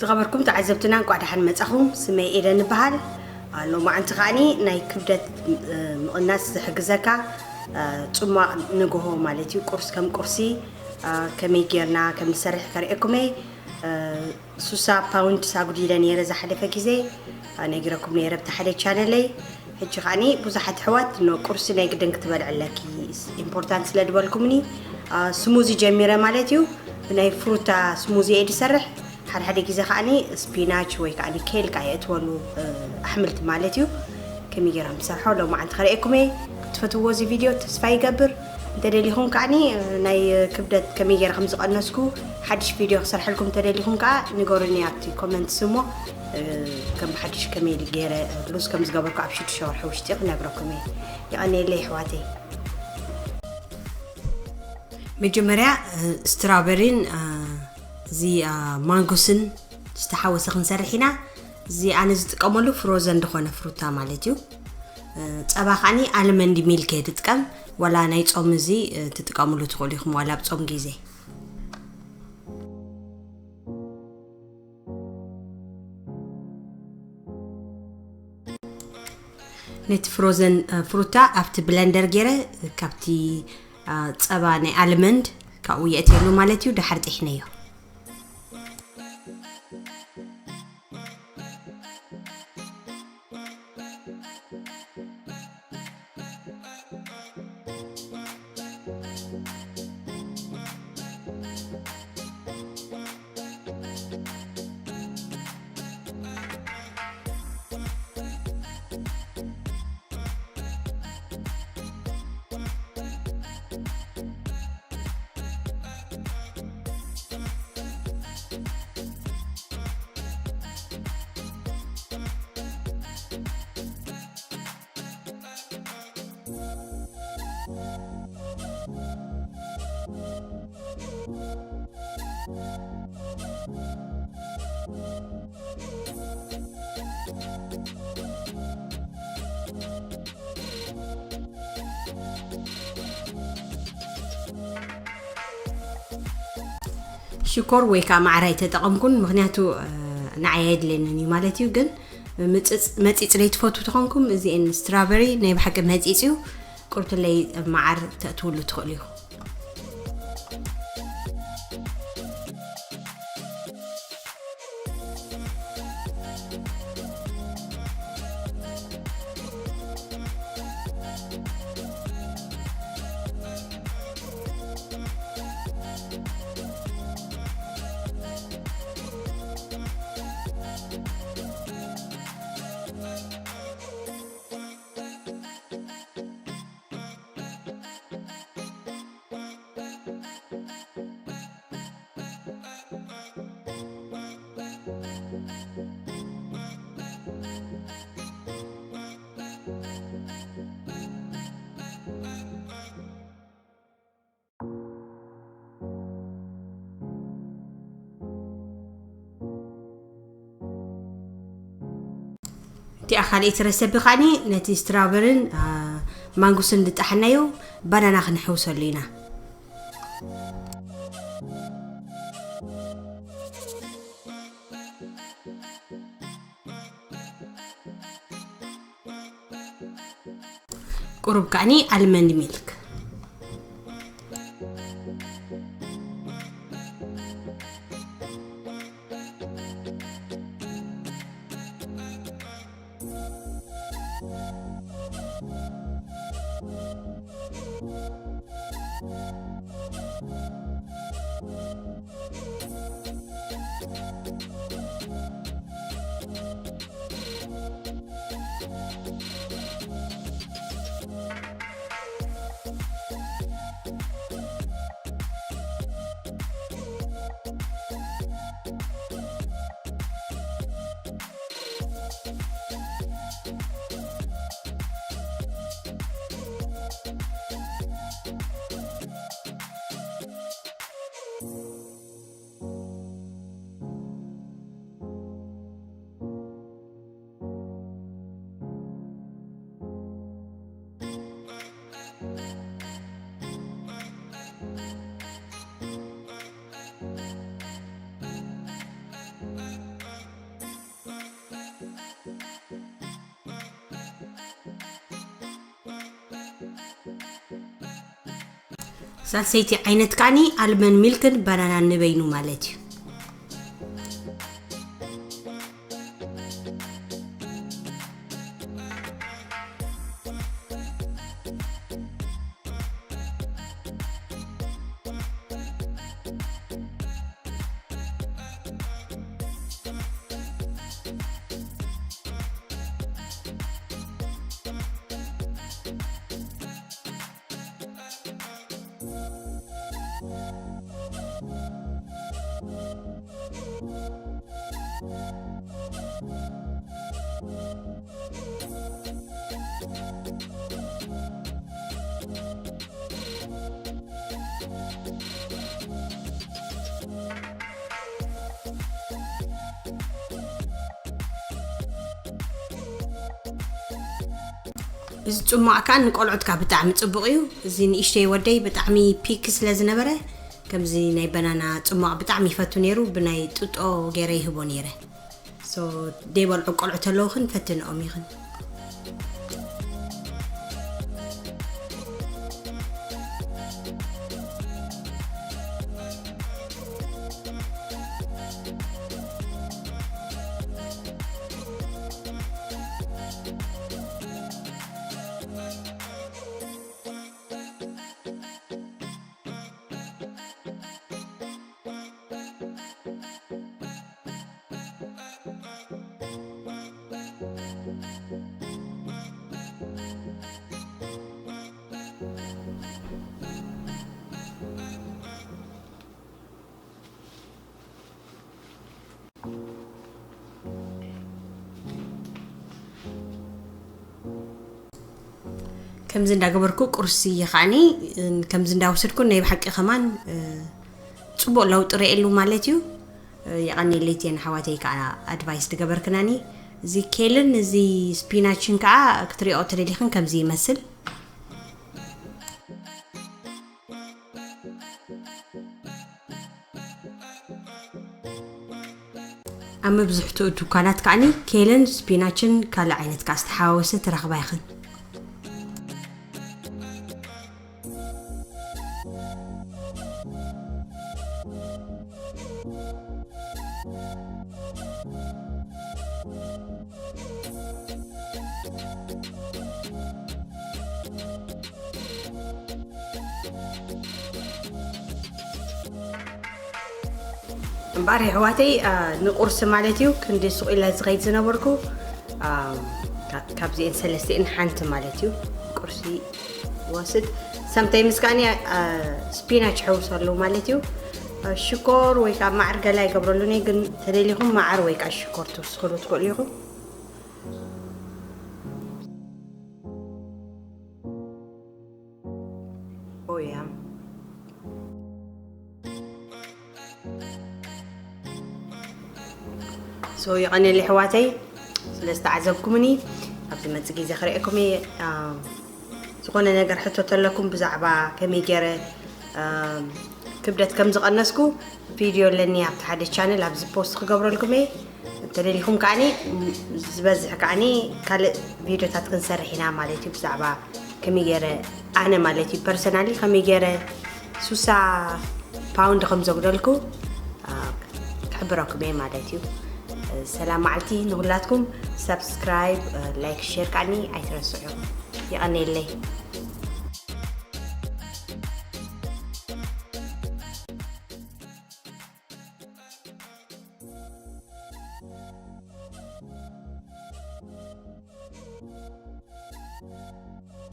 ዝኸበርኩም ተዓዘብትና፣ እንኳዕ ደሓን መጻኹም። ስመይ ኤደን ይበሃል። ሎማዓንቲ ከዓኒ ናይ ክብደት ምቕናስ ዝሕግዘካ ጽሟቕ ንግሆ ማለት እዩ። ቁርስ ከም ቁርሲ ከመይ ጌርና ከም ንሰርሕ ከርእየኩም እየ። ሱሳ ፓውንድ ሳጉዲለ ነይረ ዝሓለፈ ግዜ ነጊረኩም ነይረ ብቲ ሓደ ቻነለይ። ሕጂ ከዓኒ ብዙሓት ኣሕዋት ኖ ቁርሲ ናይ ግድን ክትበልዕ ኣለኪ ኢምፖርታንት ስለ ዝበልኩምኒ ስሙዚ ጀሚረ ማለት እዩ። ብናይ ፍሩታ ስሙዚ እየ ዝሰርሕ። ሓደ ሓደ ግዜ ከዓኒ ስፒናች ወይ ከዓኒ ኬል ከዓ የእትወሉ ኣሕምልቲ ማለት እዩ። ከመይ ገይረ ከም ዝሰርሖ ሎማዓንቲ ከርእየኩም እየ። ክትፈትዎ እዚ ቪድዮ ተስፋ ይገብር። እንተደሊኹም ከዓኒ ናይ ክብደት ከመይ ገይረ ከም ዝቐነስኩ ሓድሽ ቪድዮ ክሰርሐልኩም እንተደሊኹም ከዓ ንገሩኒ ኣብቲ ኮመንትስ እሞ ከም ሓድሽ ከመይ ገይረ ሉዝ ከም ዝገበርኩ ኣብ ሽዱሽተ ወርሒ ውሽጢ ክነግረኩም እየ። ይቐንየለይ ኣሕዋተይ። መጀመርያ ስትራበሪን እዚ ማንጎስን ዝተሓወሰ ክንሰርሕ ኢና። እዚ ኣነ ዝጥቀመሉ ፍሮዘን ዝኾነ ፍሩታ ማለት እዩ። ጸባ ከዓኒ ኣልመንድ ሚልክ እየ ትጥቀም። ዋላ ናይ ጾም እዚ ትጥቀምሉ ትኽእሉ ኢኹም፣ ዋላ ኣብ ጾም ግዜ። ነቲ ፍሮዘን ፍሩታ ኣብቲ ብለንደር ገይረ ካብቲ ጸባ ናይ ኣልመንድ ካብኡ የእትየሉ ማለት እዩ። ደሓር ጢሕነዮ። ሽኮር ወይ ከዓ ማዕር ኣይተጠቐምኩን፣ ምኽንያቱ ንዓይ ኣየድልየንን እዩ ማለት እዩ። ግን መፂፅ ዘይትፈትዉ ተኾንኩም እዚኤን ስትራበሪ ናይ ብሓቂ መፂፅ እዩ። ቁርትለይ ማዓር ተእትውሉ ትኽእሉ ኢኹም። እቲኣ ካልኣይቲ ረሰፒ ከዓኒ ነቲ ስትራበርን ማንጉስን ዝጠሓናዮ ባናና ክንሕውሰሉ ኢና። ቁሩብ ከዓኒ ኣልመንድ ሚልክ። ሳልሰይቲ ዓይነት ከዓኒ ኣልመን ሚልክን ባናናን ንበይኑ ማለት እዩ። እዚ ጽሟቕ ከኣ ንቆልዑት ከኣ ብጣዕሚ ጽቡቕ እዩ። እዚ ንእሽተይ ወደይ ብጣዕሚ ፒክ ስለ ዝነበረ፣ ከምዚ ናይ በናና ጽሟቕ ብጣዕሚ ይፈቱ ነይሩ። ብናይ ጥጦ ገይረ ይህቦ ነይረ። So ደይበልዑ ቆልዑ ተለውኽን ፈትንኦም ኢኽን። ከምዚ እንዳገበርኩ ቁርሲ ይኸዓኒ፣ ከምዚ እንዳወሰድኩ ናይ ብሓቂ ከማን፣ እ፣ ጽቡቕ ለውጢ ርእየሉ ማለት እዩ። እ፣ የቐንየለይ እተን ኣሕዋተይ ከዓ ኣድቫይስ ዝገበርክናኒ። እዚ ኬልን እዚ ስፒናችን ከዓ ክትሪኦ ተደሊኽን ከምዚ ይመስል። ኣብ መብዝሕትኡ ድኳናት ከዓኒ ኬልን ስፒናችን ካልእ ዓይነት ከኣ ዝተሓዋወሰ ትረኽባ ኢኽን። እምበኣር የሕዋተይ፣ አ፣ ንቁርሲ ማለት እዩ፣ ክንዲ ሱቕ ኢለ ዝኸይድ ዝነበርኩ፣ አ፣ ካ-፣ ካብዚኤን ሰለስቲኤን ሓንቲ ማለት እዩ። ቁርሲ ይወስድ። ሰምተይ ምስ ከኣኒ፣ አ፣ ስፒናች ሕውሰሉ ማለት እዩ። አ፣ ሽኮር ወይ ከዓ ማዕር ገላ ይገብረሉኒ፣ ግን ተደሊኹም ማዕር ወይ ከዓ ሽኮር ትውስኽሉ ትኽእሉ ኢኹም። ኦያ። So፣ የቐንየለይ ኣሕዋተይ ስለ ዝተዓዘብኩምኒ። ኣብዚ መጽእ ግዜ ክርእየኩም እየ። አ፣ ዝኾነ ነገር ሕቶ ተለኩም ብዛዕባ ከመይ ገይረ፣ አ፣ ክብደት ከም ዝቐነስኩ ቪድዮ ኣለኒ ኣብቲ ሓደ ቻነል፣ ኣብዚ ፖስት ክገብረልኩም እየ። እንተደሊኹም ከዓኒ፣ ዝበዝሕ ከዓኒ ካልእ ቪድዮታት ክንሰርሕ ኢና ማለት እዩ፣ ብዛዕባ ከመይ ገይረ ኣነ ማለት እዩ ፐርሰናሊ ከመይ ገይረ ሱሳ ፓውንድ ከም ዘጉደልኩ፣ አ፣ ክሕብረኩም እየ ማለት እዩ። ሰላም መዓልቲ ንኹላትኩም። ሰብስክራይብ፣ ላይክ፣ ሼር ከዓኒ ኣይትረስዑ። የቐንየለይ።